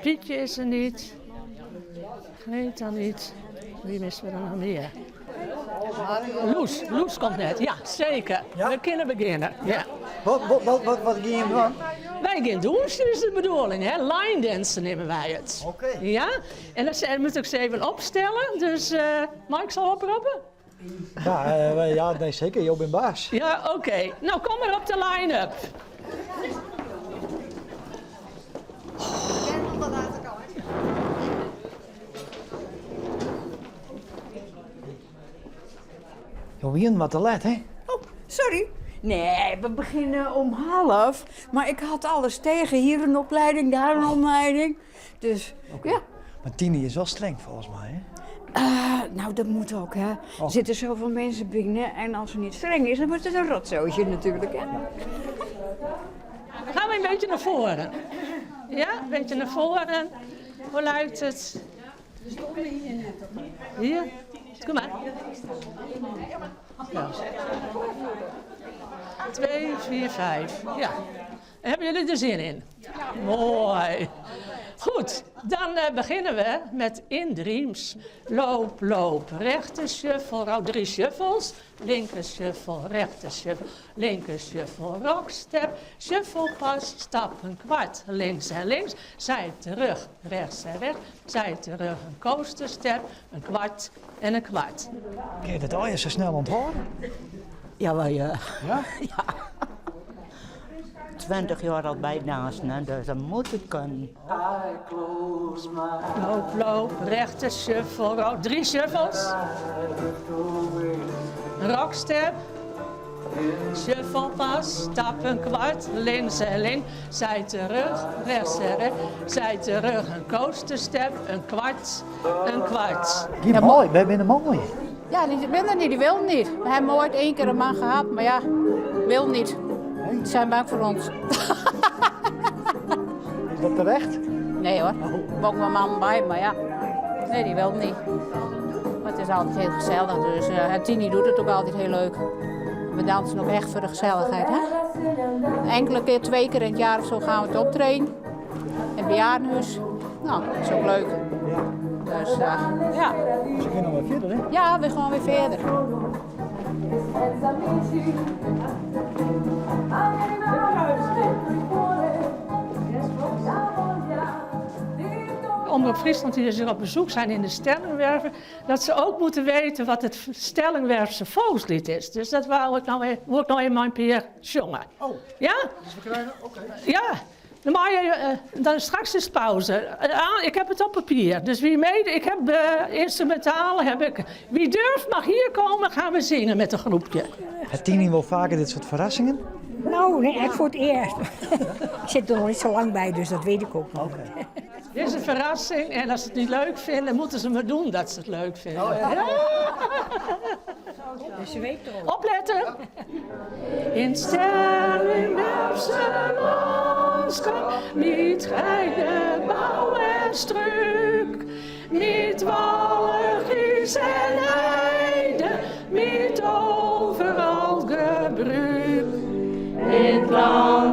Pietje is er niet. Greta niet. Wie missen we dan noch mear? Loes, Loes komt net. Ja, seker. We kinne begjinne. Ja. Wat, wat, wat, wat, wat gean jim dwaan? Wy gean dûnsjen is de bedoeling, hè? Line dansen neame wy it. Oké. Ja, en dan moat ik se even opstelle. Dus uh, mei ik se al oproppe? Ja, uh, ja nee, seker. Jo binne baas. Ja, oké. Okay. No, kom mar op de line-up. Jo wienen wat te let, hè? Oh, sorry. Nee, we beginnen om half. Maar ik had alles tegen. Hier een opleiding, daar een omleiding. Dus ja. Maar Tini is wel streng volgens mij, hè? Uh, nou, dat moet ook, hè. Er zitten zoveel mensen binnen en als ze niet streng is, dan wordt het een rotzootje natuurlijk, hè. Gaan we een beetje naar voren. Ja, een beetje naar voren. Hoe lijkt het? We stonden hier net. Hier? Kom maar. Ja. 2, 4, 5. Ja. Hebben jullie er zin in? Ja. Mooi. Goed, dan uh, beginnen we met In Dreams. Loop, loop, rechter shuffle, oh, drie shuffles. Linker shuffle, rechter shuffle, linker shuffle, rock step. Shuffle pas, stap een kwart, links en links. Zij terug, rechts en rechts. Zij terug, een coaster step, een kwart en een kwart. Kun je dat al je zo snel onthouden? Ja, wel ja. Ja? Ja. 20 jaar al bij dansen, hè, dus dan moet het kunnen. Loop, loop, rechter shuffle, rock, drie shuffles. Rockstep. Shuffle pas, stap een kwart, links en links. Zij terug, rechts en rechts. Zij terug, een coaster step, een kwart, een kwart. Die mooi, wij binnen mooi. Ja, die willen er niet, die wil niet. We hebben ooit één keer een man gehad, maar ja, wil niet. Ze zijn bang voor ons. Is dat terecht? Nee hoor, er ook mijn man bij, maar ja. Nee, die wil niet. Maar het is altijd heel gezellig, dus uh, en Tini doet het ook altijd heel leuk. We dansen ook echt voor de gezelligheid, hè? Enkele keer, twee keer in het jaar of zo gaan we het optreden. In het bejaardenhuis. Nou, dat is ook leuk. Dus uh, ja. Ze gaan weer verder, hè? Ja, we gaan weer verder. Omroep Friesland die dus op bezoek zijn in de Stellingwerven, dat ze ook moeten weten wat het Stellingwerfse volkslied is. Dus dat wou ik nou, wil ik nou even een keer zongen. Oh. Ja? Dus we krijgen, oké. Ja. Dan, mag je, uh, dan straks is pauze. Uh, ik heb het op papier. Dus wie mee, ik heb uh, instrumentalen heb ik. Wie durft mag hier komen, gaan we zingen met een groepje. Het Tini wel vaker dit soort verrassingen? Nou, nee, ik voor het eerst. ik zit er nog niet zo lang bij, dus dat weet ik ook nog okay. Dit is een verrassing en als ze het niet leuk vinden, moeten ze maar doen dat ze het leuk vinden. Oh, ja. Ja. Dus ze weet erop. Opletten! In Stellingwerfse landschap, niet geide, bouw en struik, niet wallen, gies en heide, niet overal gebruik. In het land.